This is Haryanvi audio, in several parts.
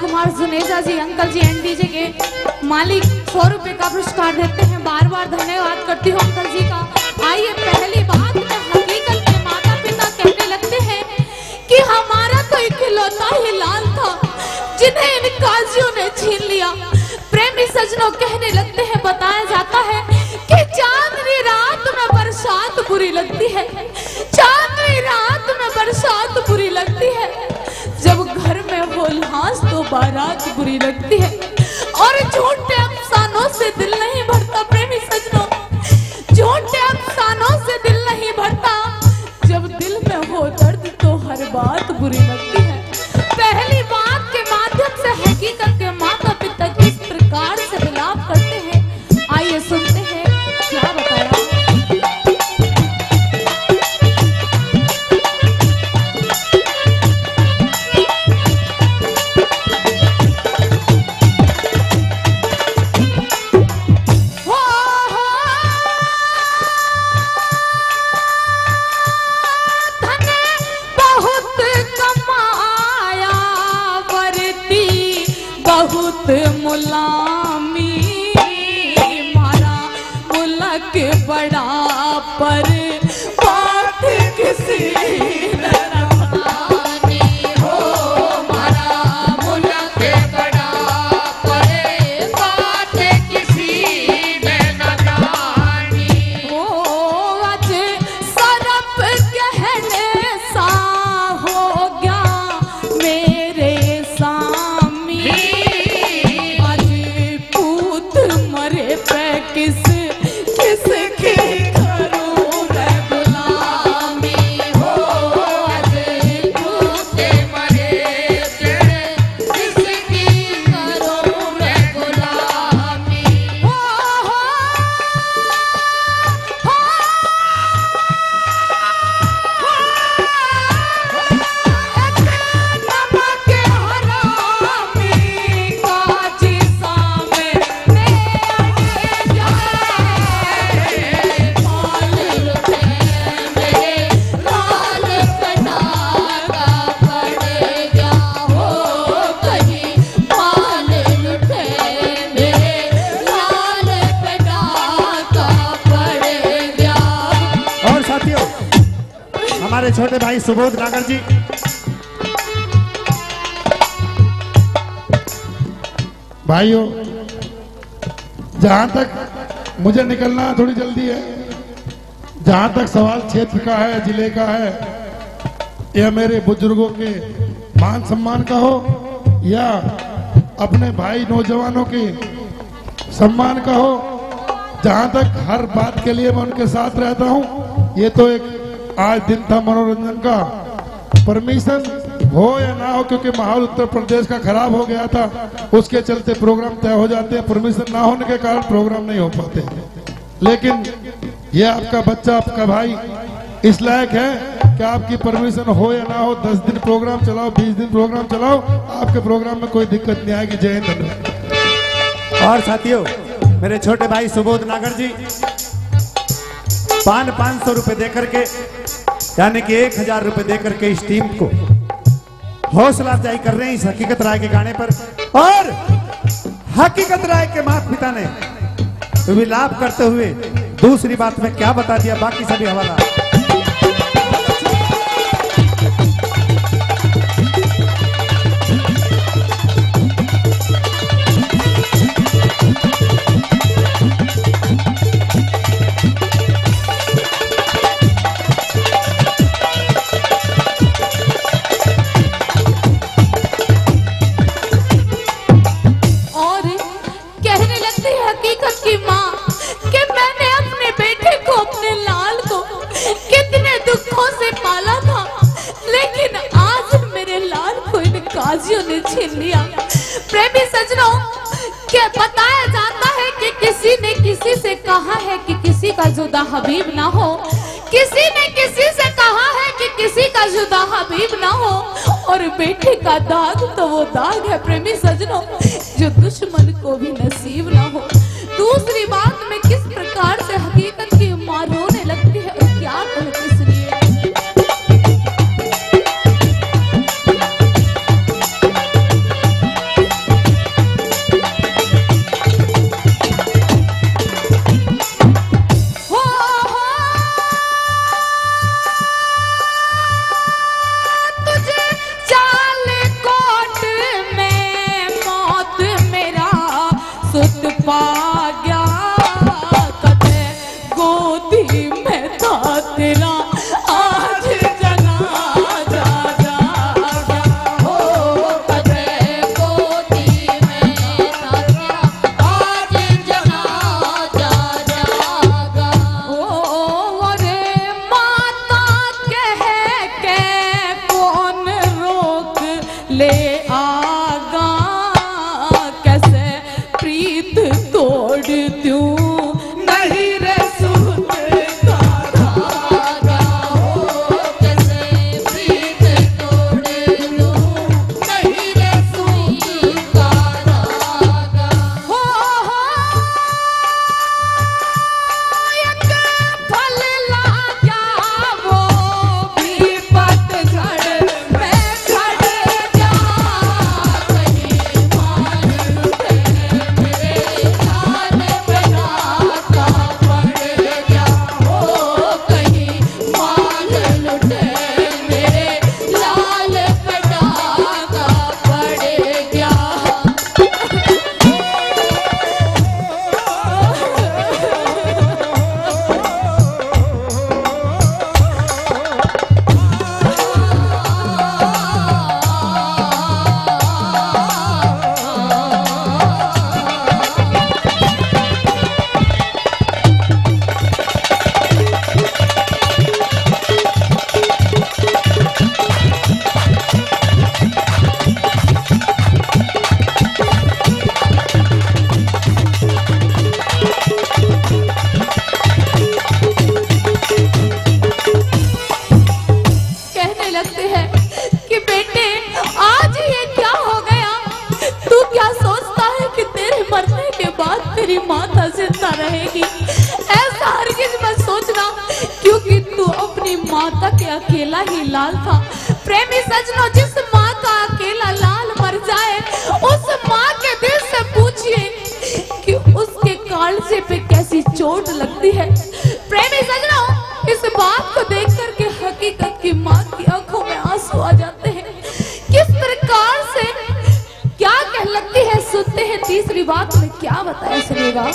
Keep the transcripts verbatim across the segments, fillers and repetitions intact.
कुमार जुनेजा जी, अंकल जी, एनडीजे के मालिक, सौ रुपए का पुरस्कार देते हैं। बार बार धन्यवाद करती हूँ अंकल जी का। आइए, पहली बात, मैं हकीकत के माता पिता कहने लगते हैं कि हमारा तो इकलौता ही लाल था, जिन्हें इन काजियों ने छीन लिया। प्रेमी सजनों, कहने लगते हैं, बताया जाता है कि चांदनी रात में बरसात बुरी लगती है, चांदनी रात में बरसात बुरी लगती है, जब घर में हो लाश तो बारात बुरी लगती है। और झूठे अफसानों से दिल नहीं भरता प्रेमी सजनों, झूठे अफसानों से दिल नहीं भरता। जब दिल में हो दर्द तो हर बात बुरी लगती है। पहली बात के माध्यम से हकीकत के माता पिता किस प्रकार से विलाप करते हैं, आइए सुनते हैं। क्या बताया? बहुत कमाया, वरती बहुत मुलामी, म्हारा मुल्क बड़ा पर बात किसी ने ना मानी हो, म्हारा मुल्क बड़ा पर बात किसी ने ना जानी। ओ, आज सरफ कहने सा हो गया मेरे सामी। आज पूत मरे पे किस, किसकी करूं मैं गुलामी हो। आज पूत मरे पे किसकी करूं मैं गुलामी हो। और साथियों, हमारे छोटे भाई सुबोध नागर जी। भाइयों, जहां तक मुझे निकलना, थोड़ी जल्दी है, जहां तक सवाल क्षेत्र का है, जिले का है, या मेरे बुजुर्गों के मान सम्मान का हो या अपने भाई नौजवानों के सम्मान का हो, जहां तक हर बात के लिए मैं उनके साथ रहता हूं। ये तो एक आज दिन था मनोरंजन का, परमिशन हो या ना हो, क्योंकि माहौल उत्तर प्रदेश का खराब हो गया था, उसके चलते प्रोग्राम तय हो जाते हैं, परमिशन ना होने के कारण प्रोग्राम नहीं हो पाते। लेकिन ये आपका बच्चा, आपका भाई इस लायक है कि आपकी परमिशन हो या ना हो, दस दिन प्रोग्राम चलाओ, बीस दिन प्रोग्राम चलाओ, आपके प्रोग्राम में कोई दिक्कत नहीं आएगी। जय हिंद, धन्यवाद। और साथियों, मेरे छोटे भाई सुबोध नागर जी पान पाँच सौ रुपए दे करके, यानी कि एक हजार रुपए दे करके इस टीम को हौसला अफजाई कर रहे हैं इस हकीकत राय के गाने पर। और हकीकत राय के माता पिता ने विलाप करते हुए दूसरी बात में क्या बता दिया, बाकी सभी हवाला। और कहने लगती है हकीकत की माँ कि मैंने अपने बेटे को, अपने लाल को कितने दुखों से पाला था, लेकिन आज मेरे लाल को इन काजियों ने छीन लिया। प्रेमी सज्जनों, के बताया जाता है कि किसी ने किसी से कहा है कि किसी का जुदा हबीब ना हो, किसी ने किसी से कहा है कि किसी का जुदा हबीब ना हो, और बेटे का दाग तो वो दाग है प्रेमी सज्जनों, जो दुश्मन को भी नसीब ना हो। दूसरी बात, मैं किस प्रकार से हकीकत की माँ रोने लगती है और क्या कहती, सुनिए। जिंदा रहेगी, ऐसा हरगिज मत सोचना, क्योंकि तू अपनी माता के अकेला ही लाल था। प्रेमी सजनों, जिस माँ का अकेला लाल मर जाए, उस माँ के दिल से पूछिए कि उसके कालजे पे कैसी चोट लगती है। प्रेमी सजनों, इस बात को देख करके हकीकत की माँ की आंखों में आंसू आ जाते हैं। किस प्रकार से क्या कह लगती है, सुनते हैं तीसरी बात में क्या बताया, सुनिएगा।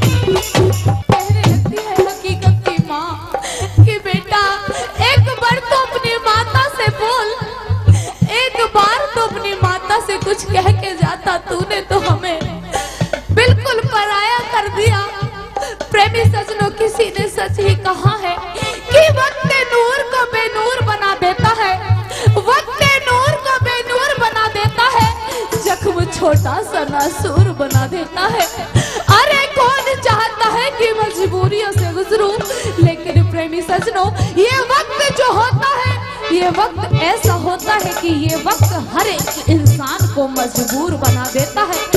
कहने लगती है हकीकत की माँ कि बेटा, एक बार तो अपनी माता से बोल, एक बार तो अपनी माता से कुछ कह के जाता। तूने तो हमें बिल्कुल पराया कर दिया। प्रेमी सजनों, किसी ने सच ही कहा है कि वक्त नूर को बेनूर बना देता है, वक्त नूर को बेनूर बना देता है, जख्म छोटा सा नासूर बना देता है। अरे, कौन चाहता है कि मजबूरियों से गुजरूं? लेकिन प्रेमी सजनों, ये वक्त जो होता है, ये वक्त ऐसा होता है कि ये वक्त हर एक इंसान को मजबूर बना देता है।